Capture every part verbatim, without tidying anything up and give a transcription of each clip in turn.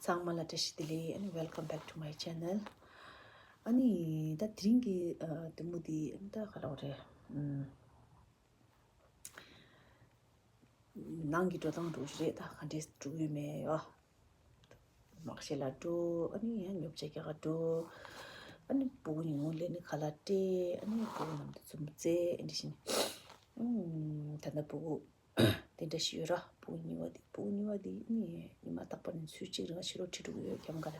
ཚང་མ་ལ་བཀྲ་ཤིས་བདེ་ལེགས། ཨ་ནི་welcome back to my channel. ཨ་ནི་ད་དེ་རིང་གི་ཨ་དེ་མོ་དེ་ཨ་ནི་ད་ག་རེ་རེད། ཨམ། ནང་གི་འགྲོ་སྟངས་འགྲོ་ཞིག་རེད། ད་ག་འདྲས་འགྲོ་གི་ཡོད་མེད་ཡ། མར་ཁེ་སི་ལ་འགྲོ། ཨ་ནི་ཡང་ཉོ་ཆ་རྒྱག་ག་འགྲོ། ཨ་ནི་སྤུ་གུ་ཉུང་ངུ་ལས་ནི་ཁ་ལག་སྤྲད། ཨ་ནི་སྤུ་གུ་མཉམ་དུ་འཛོམས་རྩེ་ཨ་འདྲ་བྱས་ནས། ཨུམ། ད་ལྟ་སྤུ་གུ་དེ་འདྲ་ཞིག་ཡོད་ར། སྤུ་གུ་གཉིས་པ་དེ། སྤུ་གུ་གཉིས་པ་དེ་ནི་ཉི་མ་རྟག་པར་ནས་ཚོད་གཅིག་རང་ཕྱི་ལོགས་ཁྲིད་འགྲོ་གི་ཡོད། ཁྱམས་ཁ་ལ།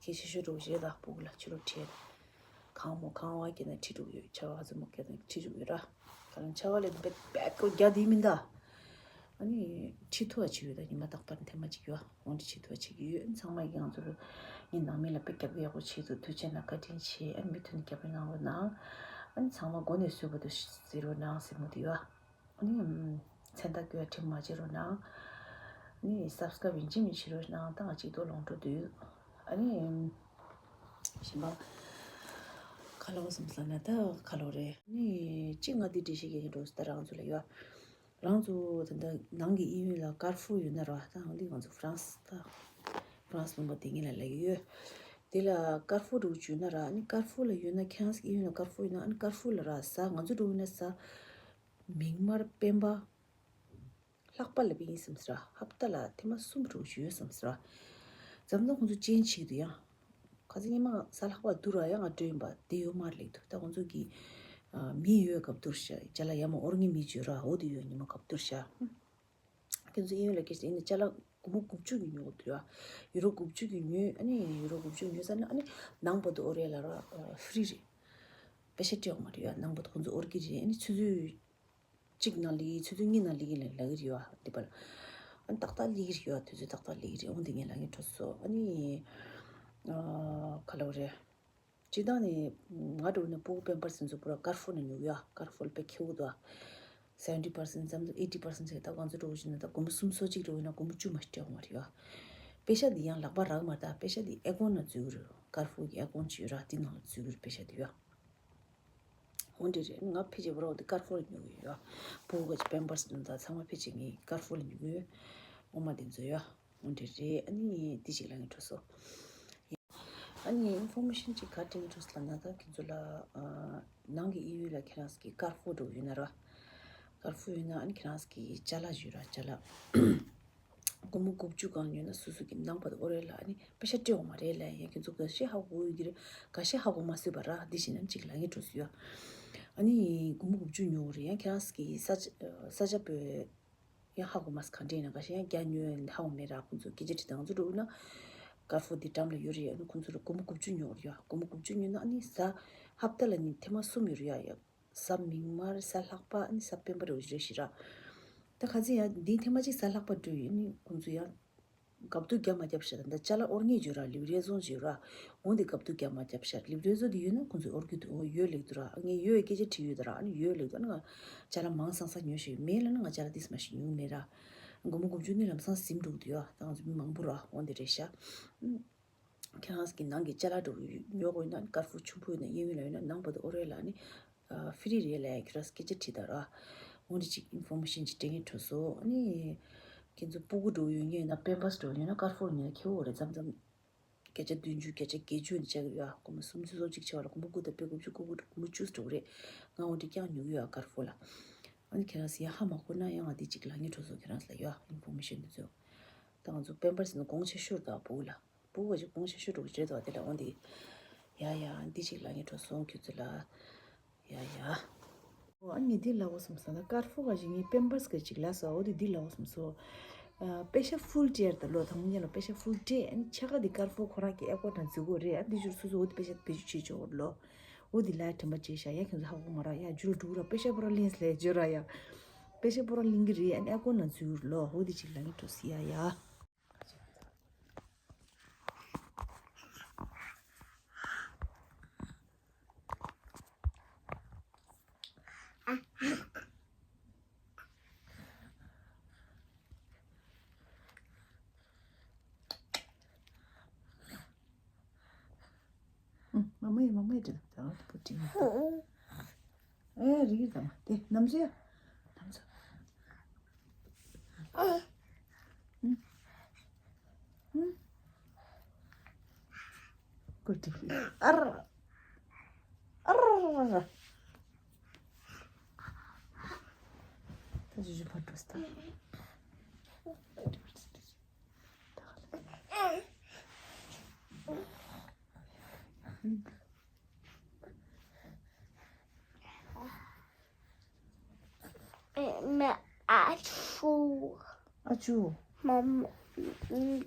ཁྱེད་ཤི་ཤོར་འགྲོ་གི་རེད། ད་སྤུ་གུ་ལ་ཕྱི་ལོགས་ཁྲིད། གང་མོ་གང་བ་སྐྱེས་ན་ཁྲིད་འགྲོ་གི་ཡོད། ཆར་པ་ག་ཚོད་མོ་སྐྱེས་ན་ཁྲིད་འགྲོ་གི་ཡོད་ར། ད་ལམ་ཆར་པ་ལས་བེད་བེད་ཀོ་རྒྱག་དེ་མིན་ད། ཨ་ནི་ཁྲིད་ཐུབ་པ་བྱེད་ཡོད། ད་ཉི་མ་རྟག་པར་ཐེངས་མ་གཅིག་ཡོད། འོང་དེ་ཁྲིད་ཐུབ་པ་བྱེད་ཀྱི་ཡོད། ཚང་མ་གིས་ང་ཚོར་ངའི་ནང་མི་ལ་དཔེ་རྒྱབ་ཡག་པོ་བྱེད་འདུག་ཐུགས་རྗེ་གནང་། བཀའ་དྲིན་ཆེ། ཨ་ནི་མུ་མཐུད་ནས་རྒྱབ་སྐྱོར་གནང་རོགས་གནང་། ཨ་ནི་ཚང་མ་མགོ་ནས་གསོལ་བ་དུ་ཟེར་རོགས་གནང་ཟེར་མོ་དེ་ཡོད། ཨ་ནི་མཚན་རྟགས་བཀོད་ཡ་དྲན་མ་བརྗེད་རོགས་གནང་། ཨ་ནི་སབ་སི་ཀ་རབ་ཡིན་གཅིག་མིན་གཅིག་བྱེད་རོགས་གནང་། ད་ང་གཅིག་ཏུ་ལོངས་སྤྲོ་འདུག་ཨ་ནི་གཞན་པ་ག་ལོ་སམ་ས་ན་ད་ག་ལོ་རེད། ཨ་ནི་གཅིག་ང་འདི་འདྲི་ཤེས་ཀྱི་འགྲོ་ས། ད་རང་ཚོ་ལ་ཡོད། རང་ཚོ་ད་ལྟ་ནང་གི་གཡས་གཡོན་ལ་ཀར་ཧྥུར་ཡོད་ན་ར། ད་ང་འདི་ང་ཚོ་ཧྥ་རན་སི་ད་ཧྥ་རན་སི་ལུང་པ་དེ་ངེད་ལ་ལ་ཡོད། དེ་ལ་ཀར་ཧྥུར་འགྲོ་བཅུག་ན་ར། ཨ་ནི་ཀར་ཧྥུར་ལ་ཡོད་ན། ཁྱེད་རང་ཚོ་གཡས་གཡོན་ལ་ཀར་ཧྥུར་ཡོད་ན། ཨ་ནི་ཀར་ཧྥུར་ལ་ར་གཟའ། ང་ཚོ་འགྲོ་ཡོད་ན་གཟའ་མིག་དམར་སྤེན་པ་ལྷག་པ་ལ་བ་ཡིན་བསམ་ཟེར་ར། ཧབ་ཏ་ལ་ཐེངས་མ་གསུམ་འགྲོ་བཅུག་ཡོད་བསམ་ཟེར་ར། འཛམ་བཟང་ཁོང་ཚོ་ཅན་ཆིག་ཏུ་ཡང་ཁ་སང་ཉི་མ་གཟའ་ལྷག་པ་དུ་ར། ཡང་ང་འགྲོ་ཡིན་པ་དེ་ཡོད་མ་རེད་ལེགས་འདུག་ད་ཁོང་ཚོ་གི་ཨ་མི་ཡོད་སྐབས་དུར་ཤ་ཅ་ལག་ཡ་མ་ཨོར་ངེ་མི་བརྗོད་ར། འོ་དེ་ཡོད་ཉི་མ་སྐབས་དུར་ཤ། ཁྱེད་ཚོ་གཡས་གཡོན་ལ་སྐད་ཆ་ཡིན་ན་ཅ་ལག་སྒོར་མོ་དགུ་བཅུ་གི་ཉོ་དགོས་འདུག་ཡ། ཡུ་རོ་དགུ་བཅུ་གི་ཉོས། ཨ་ནི་ཡུ་རོ་དགུ་བཅུ་ཉོས་ཚར་ན་ཨ་ནི་ནང་པ་དུ་ཨོ་རེ་ལ་ར་ཧྥི་རི་རེད། པེ་ཤ་སྤྲད་ཡོང་མ་རེད་ཡ། ནང་པ་དུ་ཁོང་ཚོ་ཨོར་གི་རེད། ཨ་ནི་ཆུ་ཚོད་གཅིག་ནང་ལི་ཆུ་ཚོད་གཉིས་ནང་ལི་ལ་ལ་གི་རེད་ཡ། འདི་པ་ལ་ཨ་ནི་ཏག་ཏག་ལི་གི་རེད་ཡ། དུས་ཚོད་ཏག་ཏག་ལི་གི་རེད། འོང་དེ་ངས་ལ་ངས་འགྲོ་སོ། ཨ་ནི་ཨ་ག་ལ་བ་རེད། སྤྱིར་བཏང་ནས་ང་འགྲོ་ནས་སྤུ་གུ་པེམ་པར་སི་ཚོ་པུ་ར་ཀར་ཧྥུར་ནས་ཉོ་གི་ཡོད། ཀར་ཧྥུར་ལ་དཔེ་ཁེ་པོ་འདུག seventy percent ཙམ་དང་eighty percent ཟེར། ད་ང་ཚོ་འགྲོ་བཞིན་ན་ད་སྒོར་མོ་སུམ་སོ་གཅིག་འགྲོ་ཡིན་ན་སྒོར་མོ་བཅུ་མ་སྤྲད་ཡོང་བ་རེད་ཡ། པེ་ཤ་འདི་ཡང་ལག་པ་རག་མ་རེད། ད་པེ་ཤ་འདི་ཨེ་ཀོན་ནང་འཛུལ་གི་རེད། ཀར་ཧྥུར་གི་ཨེ་ཀོན་ཅིག་ཡོད་ར། འདི་ནང་ལ་འཛུལ་གི་རེད་པེ་ཤ་འདི་ཡ། འོ་འདྲ་རེད། ང་ཕལ་ཆེར་པུ་ར་འོ་དེ་ཀར་ཧྥུར་ལ་ཉོ་གི་ཡོད་ཡ། སྤུ་གུ་ག་ཅིག་པེམ་པར་སི་དང་ད་ཚང་མ་ཕལ་ཆེར་ངས་ཀར་ཧྥུར་ལ་ཉོ་གི་ཡོད། ངོ་མ་འདི་ཚོ་ཡ། འོ་འདྲ་རེད། ཨ་ནི་འདི་ཞིག་ལ་ངས་འགྲོ་སོ། ཨ་ནི་ཨིན་ཕོར་མེ་ཤན་ཅིག་ག་དྲན་འགྲོ་སོ་ལབ་ན། ད་ཁྱེད་ཚོ་ལ་ཨ་ནང་གི་གཡས་གཡོན་ལ་ཁྱེད་རང་ཚོ་གི་ཀར་ཧྥུར་འགྲོ་ཡོད་ན་ར། ཀར་ཧྥུར་ཡོད་ན་ཨ་ནི་ཁྱེད་རང་ཚོ་གི་ཅ་ལག་ཡོད་ར། ཅ་ལག་སྒོར་མོ་དགུ་བཅུ་གང་ཉོས་ན་སོ་སོ་གི་ནང་པ་དུ་ཨོ་རེད་ལ་ཨ་ནི་པེ་ཤ་སྤྲད་འོང་མ་རེད་ལ། ཡ་ཁྱེད་ཚོ་འགའ་ཤས་ཧ་གོ་ཡོད་ཀྱི་རེད། འགའ་ཤས་ཧ་གོ་མ་སྲིད་པ་ར། འདི་བྱས་ན་ཅིག་ལ་ངས་འགྲོ་སོ་ཡ། ཨ་ནི་སྒོར་མོ་དགུ་བཅུ་ཉོ་གི་རེད། ཡང་ཁྱེད་རང་ཚོ་གི་ས་ཆ་ས་ཆ་བོད་ཡང་ཧ་གོ་མ་སོང་། ག་འདྲ་ཡིན་ན། འགའ་ཤས་ཡང་རྒྱ་ཉོས་ཧ་གོ་མེད་ར། ཁོང་ཚོ་སྐད་ཆ་དྲིས་དང་ཚོ་འགྲོ་ན་ཀར་ཧྥུར་འདི་འགྲམ་ལ་ཡོད་རེད། ཨ་ནི་ཁོང་ཚོ་ལ་སྒོར་མོ་དགུ་བཅུ་ཉོ་རེད་ཡ། སྒོར་མོ་དགུ་བཅུ་ཉོས་ན་ཨ་ནི་གཟའ་ཧབ་ཏ་ལ་ནི་ཐེངས་མ་གསུམ་ཡོད་རེད་ཡ། ཡ་གཟའ་མིག་དམར་གཟའ་ལྷག་པ་ཨ་ནི་གཟའ་སྤེན་པ་རེད་ཞེ་ར། ད་ག་ཚོད་ཡ་འདི་ཐེངས་མ་གཅིག་གཟའ་ལྷག་པ་འགྲོ་ཡོད། ཨ་ནི་ཁོང་ཚོ་ཡ་གབ་ཏུ་རྒྱབ་མ་རྒྱབ་ཤག་ད་ཅ་ལག་ཨོར་ངེས་བརྗོད་ར། ལིབ་རེ་ཟོན་བརྗོད་ར། འོ་འདི་གབ་ཏུ་རྒྱབ་མ་རྒྱབ་ཤག་ལིབ་རེ་ཟོན་འདི་ཡོད་ན་ཁོང་ཚོས་ཨོར་གྱི་འདུག་འོ་ཡོད་ལེགས་འདུག་ར། ངས་ཡོད་སྐད་ཆ་དྲིས་ཡོད་ད་ར། ཨ་ནི་ཡོད་ལེགས་འདུག་ཨ་ནི་ང་ཅ་ལག་མང་སང་སང་ཉོས་ཤིག་མེད་ལ་ན་ང་ཅ་ལག་ཏིས་མ་ཞིག་ཉུང་མེད་ར། སྒོར་མོ་དགུ་བཅུ་ནི་ལམ་སང་ཟིན་འགྲོ་གི་འདུག་ཡ། ད་ང་ཚོ་མི་མང་པོ་ར། འོ་འདི་རེད་ཤག་ཁྱེད་རང་གི་ནང་གི་ཅ་ལག་འགྲོ་ཉོ་དགོས་ན་ཀར་ཧྥུར་ཆུང་ཕུ་ཡོད་ན་གཡས་གཡོན་ལ་ཡོད་ན་ནང་པ་དུ་ཨོ་རེད་ལ་ནི། ཨ་ཧྥི་རི་རེད་ལ་ཁྱོད་རང་སྐད་ཆ་དྲིས་དང་ར། འོ་འདྲ་ཅིག་ཨིན་ཕོར་མེ་ཤན་ཅིག་སྤྲད་ངེས་འགྲོ་སོང་། ཨ་ནི་ཁྱེད་ཚོ་སྤུ་གུ་འགྲོ་ཡོད་ངེས་ན་པེམ་པར་སི་འགྲོ་ཡོད་ན་ཀར་ཧྥུར་ཉོ་ན་ཁེ་པོ་རེད། མཚམས་མཚམས་བརྒྱ་ཆ་བདུན་ཅུ་བརྒྱ་ཆ་བརྒྱད་ཅུ་ནས་བཅག་གི་ཡོད། ཨ་སྒོར་མོ་སུམ་ཅུ་སོ་གཅིག་ཆེ་བ་ལ་སྒོར་མོ་དགུ་དང་པེ་དགུ་བཅུ་དགུ་དགུ་སྒོར་མོ་བཅུ་འགྲོ་གི་རེད། ང་འོ་འདྲ་རྐྱང་ཉོ་གི་ཡོད་ཀར་ཧྥུར་ལ། ཨ་ནི་ཁྱེད་རང་ཚོ་ཡང་ཧ་མ་གོ་ན་ཡང་ང་འདི་ཅིག་ལབ་ངེས་འགྲོ་སོང་། ཁྱེད་རང་ཚོ་ལ་ཡོད་ཨིན་ཕོར་མེ་ཤན་འདི་ཚོ། ད་ང་ཚོ་པེམ་པར་སི་ནི་གོང་ཆེ་ཤོས་དང་སྤུ་གུ་ལ། སྤུ་གུ་གཅིག་སྤུན་ཤ་ཤོ་འགྲོ་གི་རེད་དོ། དེ་ལ་འོང་དེ། ཡ་ཡ་འདི་ཅིག་ལ་ངས་འགྲོ་སོང་ཁྱོད་ཚོ་ལ། ཡ་ཡ། ཨ་ནི་འདི་ལ་འོ་སོང་ས་ན་ཀར་ཧྥུར་ག་ཞིག་ངས་པེམ་པར་སི་ག་ཅིག་ལ་སོ། འོ་དེ་འདི་ལ་འོ་སོང་སོ། ཨ་པེ་ཤ་ཧྥུལ་སྤྲད་ད་ལོ། དང་པོ་ཉིད་ལ་པེ་ཤ་ཧྥུལ་སྤྲད། ཨ་ནི་ཆ་ག་འདི་ཀར་ཧྥུར་ཁོ་རང་གི་ཨེ་ཀོ་དང་འཛུལ་གོ་རེད། ཨ་འདི་ཞུར་སོ་སོ་འོ་དེ་པེ་ཤ་བེད་སྤྱོད་བྱེད་ཆོག་ལོ། འོ་དེ་ལ་དྲན་པ་བྱེད་ཤ་ཡ། ཁྱོད་ཚོ་ཧ་གོ་མ་ར་ཡ། འཇུ་རུ་འགྲུག་ར། པེ་ཤ་པོ་ར་ལེན་སི་ལས་འཇོ་ར་ཡ། པེ་ཤ་པོ་ར་ལེན་གི་རེད། ཨ་ནི་ཨེ་ཀོ་ནང་འཛུལ་ལོ། འོ་དེ་ཅིག་ལ་ངས་འགྲོ་སི་ཡ་ཡ། ཨུ། མ་མ་ཡི་མ་མ་ཡི་དྲི་དང་དང་པོ་དྲི་མ་དང་། ཨེ་རིག་དང་དེ་ནམ་ཚོད་ཡ། ནམ་ཚོད། ཨུ། ཨུ། ཀུ་ཏི་ཨར། ཨར། ད་ཅི་ཅི་ཕར་འགྲོ་སྟེ། མ་ཨ་ཆུ། ཨ་ཆུ། མ་མ་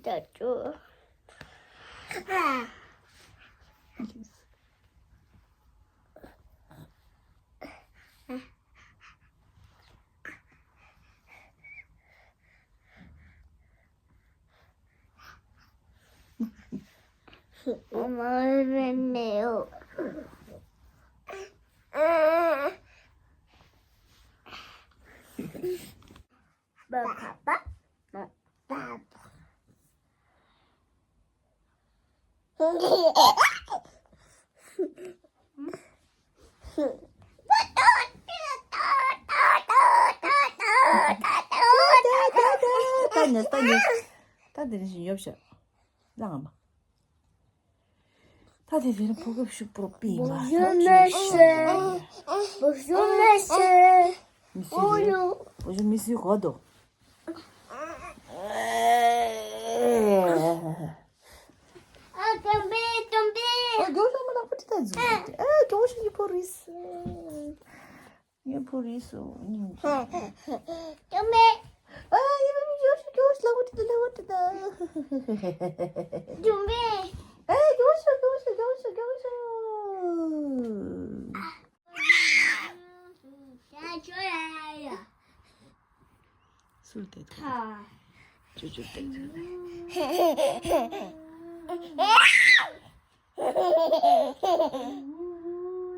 ཨ་ཆུ། ད་ནི་ད་ནི་ད་དེ་ནི་ཡོབ་ཤ་ལ་ང་མ། ད་དེ་དེ་ནི་ཕོ་ཁབ་ཤུག་པོ་པི་ང་། Bonjour monsieur. Bonjour monsieur. Bonjour monsieur. Bonjour monsieur Godot. ཨ། ཏོམ་པེ་ཏོམ་པེ། ཨ། གྱོང་ཤོག་མ་ལག་པ་ཏི་ད་འཛུགས་ཏེ། ཨ། གྱོང་ཤོག་གི་ཕོ་རིས། ངའི་ཕོ་རིས་སོ་ཉིན་གྱི། ཏོམ་པེ། ཨ། ཡི་བ་མི་གྱོང་ཤོག་གྱོང་ཤོག་ལག་པ་ཏི་ད་ལག་པ་ཏི་ད། ཏོམ་པེ། ཨ། གྱོང་ཤོག་གྱོང་ཤོག་གྱོང་ཤོག་གྱོང་ཤོག་སུ་དེ་ཐོག་ཅོ་ཅོ་དེ་ཐོག་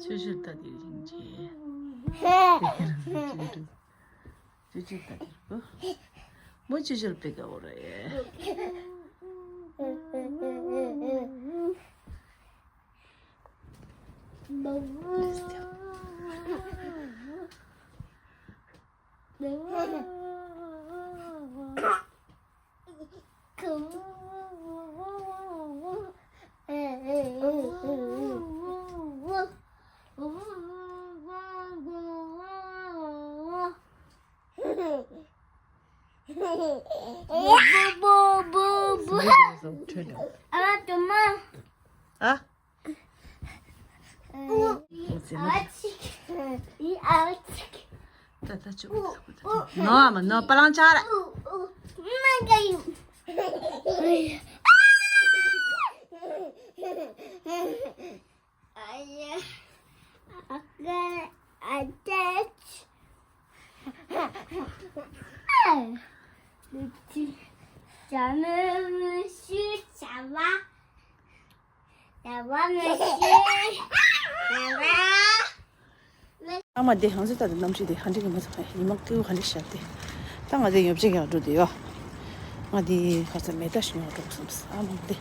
ཅོ་ཅོ་ད་དེ་རིང་ཅེ། ཅོ་ཅོ་ད་དེ་རུ་མོ་ཅོ་ཅོ་པེ་ག་འོ་ར་ཡེ། ཨ། ཨ། ཨ་ཅིག་ཨ་ཅིག་ད་ད་ཅུ། ནོ་མ་ནོ་པ་ལང་ཆ་ར། ཨུ་ཨུ། མ་ག་ཡིན། ཨ་ཡ། ཨ་ཀ་ཨ་ཏེ་ཆི། ལུག་ཅི། ཇ་མེ་མི་ཤི་ཇ་བ། ད་བ་མི་ཤེས། ད་བ། ཨ་མ་དེ་ང་ཚོ་ད་ལྟ་གནམ་གཤིས་དེ་ཧ་འདྲི་གི་མ་ཚང་ཉི་མ་སྐྱིད་པོ་ཧ་འདྲི་ཤར་ཏེ། ད་ང་དེ་ཡོབ་ཅིག་ཡག་འགྲོ་དེ་ཡོ། ང་དེ་ཁ་ས་མེ་ད་ཤི་ཉོ་འགྲོ་བསམ། ཨ་མ་དེ་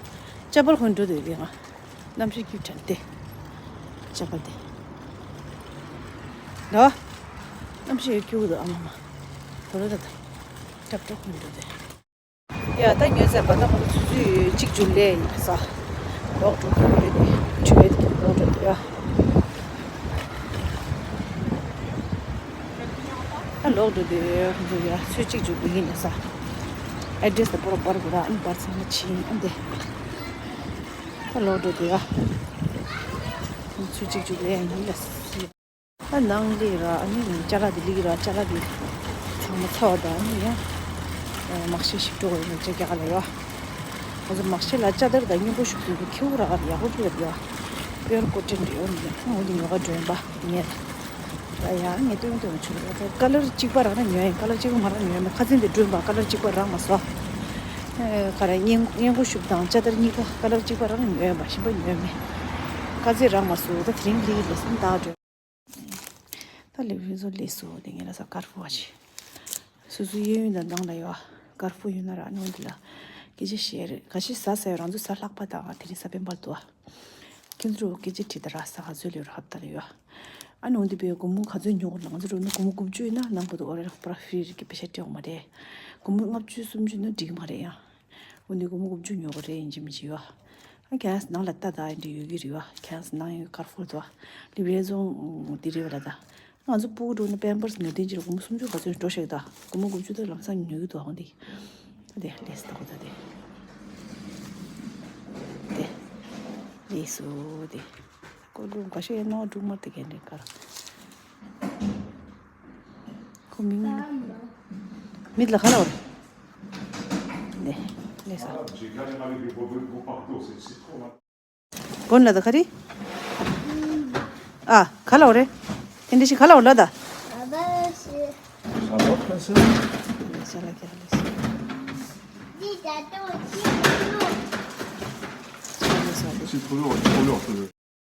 ཅ་པལ་གོན་འགྲོ་དེ་ཡོད་ང་། གནམ་གཤིས་སྐྱིད་དྲན་ཏེ། ཅ་པལ་དེ། ལོ། གནམ་གཤིས་ཡོད་སྐྱིད་པོ་འདུག་ཨ་མ་མ། དོ་རོ་ད་ད། ཅབ་ཅོག་གོན་འགྲོ་དེ། ཡ་ད་ཉོས་ཟེར་བ་ད་ཁོ་ཚོ་ཚོད་གཅིག་ཅུ་ལས་ཡིན་ས། ལོག་འགྲོ་གི་ཡོད་རེད། ཆུ་བེད་ཀྱི་ལོག་འགྲོ་གི་ཡ། ད་ལོག་འགྲོ་གི་ཡོད་ཁོ་ཚོ་ཡ། ཚོད་གཅིག་ཅུ་གི་ཡིན་ས། ཨེ་ཌི་རེ་སི་ད་པོ་ར་པར་གི་ར་ཨ་ནི་པར་ཚང་མ་ཕྱིན་ཨ་འདི། ད་ལོག་འགྲོ་གི་ཡ། ཚོད་གཅིག་ཅུ་ལས་ཡིན་ལ་སི། ད་ནང་ལི་ར་ཨ་ནི་ཅ་ལག་དེ་ལི་ར་ཅ་ལག་དེ་ཚང་མ་ཚ་བ་དང་ཨ་ནི་ཡང་མག་ཤེས་ཤིག་འགྲོ་དགོས་ཡོད་ཅེས་རྒྱ་གར་ལ་ཡོད། ང་ཚོ་མག་ཤེས་ལ་ཅ་དར་དང་སྙིང་པོ་ཤུགས་ཀྱི་ཁྱེའུ་ར་ཡག་པོ་འགྲོ་ཡོད། ཀྱུ་ཨར་ཀོ་ཌི་སྟེན་འདྲི་ཡོད་ནི་ཡང་འོ་དེ་ཉོ་ག་འགྲོ་ཡིན་པ་ངས་ད་ཡང་ངས་སྟོན་སྟོན་བྱུང་། ད་ཀ་ལར་གཅིག་པ་རག་ན་ཉོ་ཡིན། ཀ་ལར་གཅིག་པ་མ་རག་ན་ཉོ་ཡིན། ཁ་ཚན་དེ་འགྲོ་ཡིན་པ་ཀ་ལར་གཅིག་པ་རག་མ་སོང་། ཨེ་ག་རེ་སྙིང་སྙིང་པོ་ཤུགས་དང་ཅ་དར་གཉིས་ཀ་ཀ་ལར་གཅིག་པ་རག་ན་ཉོ་ཡིན་པ་གཞན་པ་ཉོ་མེད། ཁ་ཚན་རག་མ་སོང་། ད་དེ་རིང་ལི་ལ་སེམས་ད་འགྲོ། ད་ལེ་བི་བཟོ་ལས་སོ་དེ་ངས་ལ་ས་དཀར་པོ་བ་ཆེ། སོ་སོའི་གཡས་གཡོན་དང་ནང་ལ་ཡོད་དཀར་པོ་ཡོད་ན་ར་ནང་འདི་ལ་སྐད་ཆ་བཤད་རེད། ག་ཤི་ཟ་ས་ཡོད་རང་ཚོ་ཟ་ལྷག་པ་དང་དེ་རིང་ས་བེམ་པར་དུ་ཨ། ཁྱེད་ཚོ་སྐད་ཆ་དྲིས་ད་ར་ས་ག་ཚོད་ལས་ར་ཧབ་ད་ལ་ཡོད་ཨ། ནང་འདི་པའི་སྒོར་མོ་ག་ཚོད་ཉོ་དགོས་ང་ཚོ་རུ་ནི་སྒོར་མོ་དགུ་བཅུ་ཡོད་ན་ནང་བུ་དུ་ཨོ་རེ་ར་ཧོ་པ་ར་ཧྥི་རི་གི་པེ་ཤ་སྤྲད་འོང་མ་རེད། སྒོར་མོ་ལྔ་བཅུ་སུམ་ཅུ་ནི་འགྲིག་མ་རེད་ཡང་། འོ་ནི་སྒོར་མོ་དགུ་བཅུ་ཉོ་གི་རེད་ཡིན་གཅིག་མིན་གཅིག་ཡོད། ཨ་ཁྱེད་རང་ནང་ལ་ལྟ་ད་འདི་ཡོད་ཀྱི་རེད་བ། ཁྱེད་རང་ནང་ཡོད་ཀར་ཧྥུར་དུ་བ་ལི་བེ་རེ་ཛོང་འདི་རེད་བ་ལ་ད། ང་ཚོ་སྤུ་གུ་འགྲོ་ན་པེམ་པར་སི་ཉོ་དེ་འཇིར་སྒོར་མོ་སུམ་ཅུ་ག་ཚོད་འགྲོ་ཤག་ད། སྒོར་མོ་དགུ་བཅུ་དེ་ལམ་སང་ཉོ་གི་འདུག་ཨ་འདི། ད་དེ་ལས་ད་གོ་ད་དེ། དེ། ལས་སུ་དེ། ཀོ་ལུ་ག་ཤེད་ནོ་སྒྲུང་མ་དེ་གན་རེ་ཀར། ཁོ་མིང་། མིད་ལ་ཁ་ལ་བར། དེ། ལས་ས། གོན་ལ་ད་ག་རེ། ཨ། ག་ལ་འོ་རེད། དེ་འདྲ་ཞིག་ག་ལ་འོ་ལ་ད།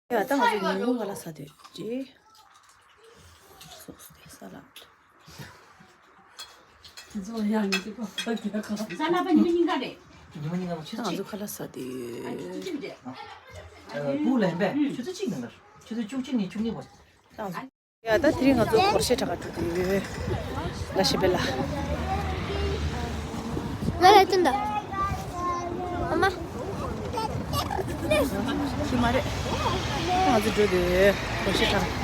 ཡ་ད་ང་ཚོ་ཉིན་གུང་ག་ལ་ཟ་དུས་ཀྱི། སོགས་ཏེ་ས་ལ། ཟ་ལ་པ་ཉི་མ་ཉིན་ག་རེད། ཉི་མ་ཉིན་ག་ཆུ་ང་ཚོ་ཚིག་ཁ་ལག་ཟ་དེ། ཨ་ཆུ་ཚིག་རེད། ཨ་བུ་ལ་ཡིན་པས་ཆུ་ཚོད་གཅིག་ནང་ལ་ཆུ་ཚོད་བཅུ་གཅིག་ནས་བཅུ་གཉིས་བར། ཡ་ད་དེ་རིང་ང་ཚོ་སྒོར་གཞས་གྲགས་ཀ་འགྲོ་དུས་ལ་ཤི་བེ་ལ། ང་ལ་ཏུན་ད། ཨ་མ། ཤི་མ་རེད། ང་ཚོ་འགྲོ་དུས་སྒོར་གཞས་གྲགས།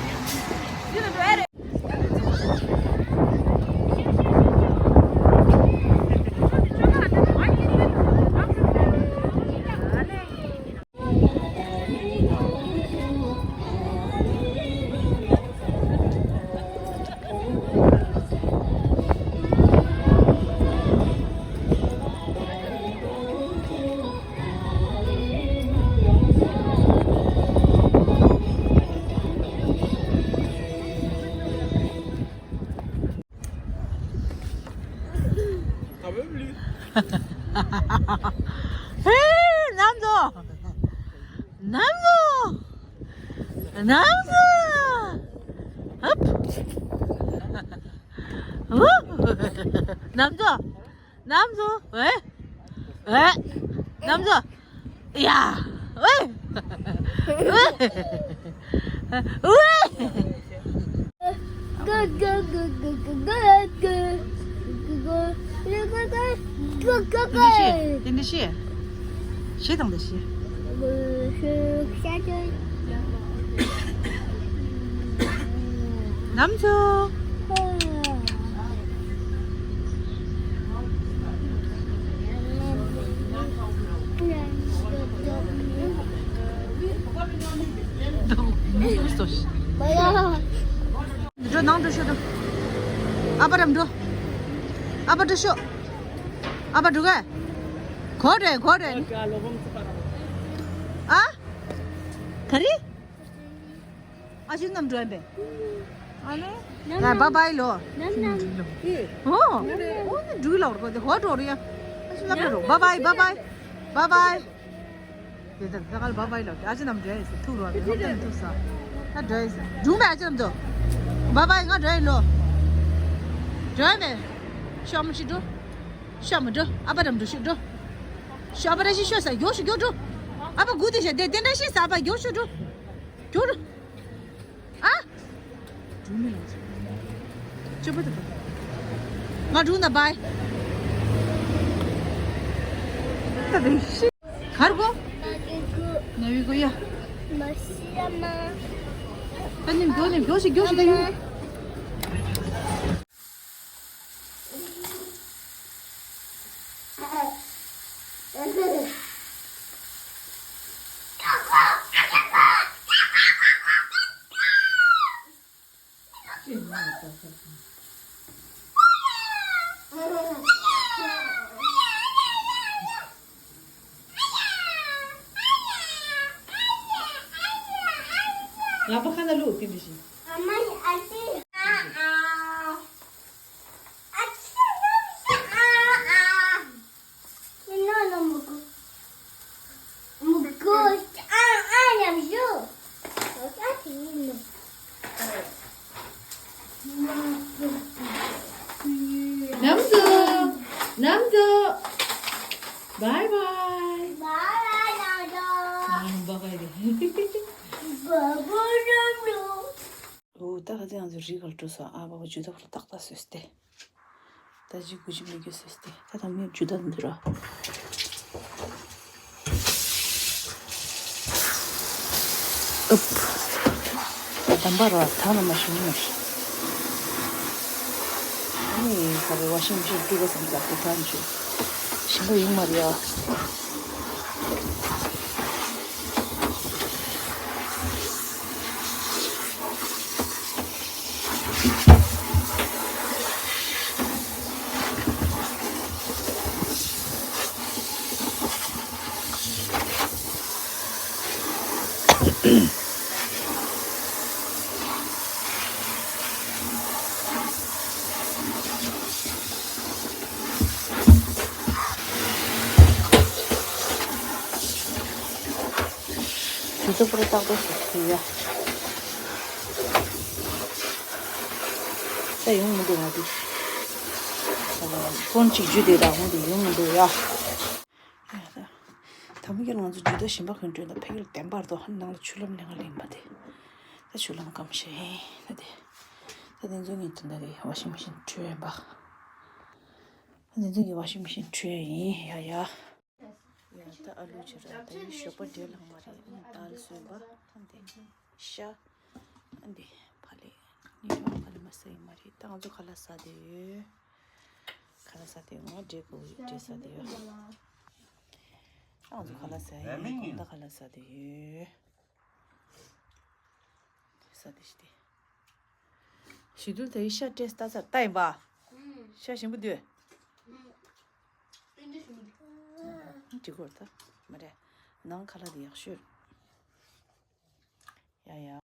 ཧེ། ནམ་ཚོ། ནམ་ཚོ། ནམ་ཚོ། ཧབ། ཧུ། ནམ་ཚོ། ནམ་ཚོ། ཝེ། ཝེ། ནམ་ཚོ། ཡ། ཝེ། ཝེ། ཝེ། དེ་འདྲ་ཤེས། དེ་འདྲ་ཤེས། ཤེས་དང་དེ་ཤེས། ནམ་ཚོ། འགྲོ་ནང་འགྲོ་ཤོག་འགྲོ། ཨ་ཕ་རམ་འགྲོ། ཨ་ཕ་འགྲོ་ཤོག་ཨ་ཕ་འགྲོ་ག་གོ་རེ་གོ་རེ། ཨ། ག་རེ། ཨ་ཅེ་ནམ་འགྲོ་ཡིན་པས། ཨ་ནི། ཡ་བཱའི་བཱའི་ལོ། ནམ་ནམ། ཨོ། ཨོ་ནི་འགྲུལ་ལོག་རོ་དེ་ཧོ་འགྲོ་རེ་ཡ། ཨ་ཅེ་ལབ་རོ་བཱའི་བཱའི་བཱའི་བཱའི། བཱའི་བཱའི། དེ་ད་ད་ག་ལ་བཱའི་བཱའི་ལོ། ཨ་ཅེ་ནམ་འགྲོ་ཡིན་ཟེར་ཐུག་རོ་ཨ་ནི་ཐུག་ས། ད་འགྲོ་ཡིན་ཟེར་འགྲུལ་མེད་ཨ་ཅེ་ནམ་འགྲོ། བཱའི་བཱའི་ང་འགྲོ་ཡིན་ལོ། འགྲོ་ཡིན་པས། ཤོག་མ་ཅིག་འགྲོ། ཤོག་མ་འགྲོ། ཨ་ཕ་རམ་འགྲོ་ཤོག་འགྲོ། ཤོག་ཨ་ཕ་ར་ཤི་ཤོག་ས་མགྱོགས་ཤོག་མགྱོགས་འགྲོ། ཨ་ཕ་སྒུག་དེ་ཤ་དེ་དེ་འདྲ་ཤི་ས་ཨ་ཕ་མགྱོགས་ཤོག་འགྲོ། མགྱོགས་འགྲོ། ཨ། སྤྱོད་པ་དང་། ང་འགྲོ་ན་བཱའི། ད་དེ་ཤི། གར་གོ། ན་བི་གོ་ཡ། ད་ནིམ་མགྱོགས་ནིམ་མགྱོགས་ཤིག་མགྱོགས་ཤིག་ད་ཡིན། ལག་པ་ཁ་ན་བླུགས་ཏེ་འདི་བཞིན། ཨ་མ་ཡི་ཨ་ཅེ། ཨ་ཨ། ཨ་ཅེ་ཨ་ཨ། ཡིན་ནོ་ནོ་མུ་གུ། མུ་གུ་ཨ་ཨ་ཉམས་ཞུ། ཨ་ཅེ་ཡིན་ནོ། ནམ་ཚོ། ནམ་ཚོ། བཱའི་བཱའི། བཱའི་བཱའི་ནམ་ཚོ། ཨ་བཱའི་བཱའི་རེད། བཱའི་བཱའི་ནམ་ཚོ། འོ་ད་ག་ཚོད་ང་ཚོ་རི་གར་འགྲོ་སོང་ཨ་བཱ་བཱ་ཇུ་ད་ཁོ་ཏག་ཏག་བཟོས་ཏེ། ད་ཅི་གུ་ཅི་མི་རྒྱུ་ཟེར་ཏེ་ད་ད་མི་རྒྱུ་ད་འདི་ར། ཨུབ། ད་འབར་བ་ད་ནི་མ་ཞུ་ནི་མ་ཞུ། ཨ་ནི་ག་རེ་ཝ་ཤིང་མེ་ཤིན་བཀྲུས་པ་ཙམ་ཙག་ཏུ་ད་ནི་ཞུ། ཞིམ་པོ་ཡོང་མ་རེད་ཨ། དུས་ཚོད་པུ་ར་ཏག་ཏག་ཞིག་ཞུ་ཡ། ད་ཡོང་མི་འདུག་ང་འདི། ཕོན་གཅིག་འཇུས་དེ་རག་མི་འདུག་ཡོང་མི་འདུག་ཡ། ད་མི་སྒེར་ང་ཚོ་ཇུས་ད་ཞིམ་པ་གོན་བྲོས་ད་ཕ་གིར་བདེན་པར་དོ་ནང་ལ་ཆུ་ལམ་ལེན་ག་ལེན་པ་དེ། ད་ཆུ་ལམ་སྐམ་ཤེས་ད་དེ། ད་དེ་ཚོ་ངས་དོན་དག་གི་ཝ་ཤིང་མེ་ཤིན་བྲུས་ཡིན་པ། ད་དེ་ཚོ་གི་ཝ་ཤིང་མེ་ཤིན་བྲུས་ཡིན་ཡ་ཡ། ཡ་ད་ཨ་ལུ་ཆེ་ར་ད་ཡི་ཞོགས་པ་འདྲེ་ལྷག་མ་རེད། ཨ་ནི་དལ་སོན་པ་ཨ་འདི་ཤ་ཨ་འདི་ཕ་ལེ་ནི་རང་ཕ་ལེ་མ་ཟ་ཡི་མ་རེད། ད་ང་ཚོ་ཁ་ལག་ཟ་དེ་ཡོད། ཁ་ལག་ཟ་དེ་ཡོད། ང་འདྲེ་དགོས་ཡོད་འདྲེ་ཟ་དེ་ཡོད། ད་ང་ཚོ་ཁ་ལག་ཟ་ཡི་གོང་ད་ཁ་ལག་ཟ་དེ་ཡོད། ས་དེ་ཞི་དེ། ཞི་དུལ་དེ་ཤ་སྤྲད་ལྟ་ཚར་ལྟ་ཡིན་པ། ཤ་ཞིམ་པོ་འདུག་ཅི་གོ་ད་མ་རེད། ནང་ཁ་ལག་དེ་ཡག་ཤོས། ཡ་ཡ།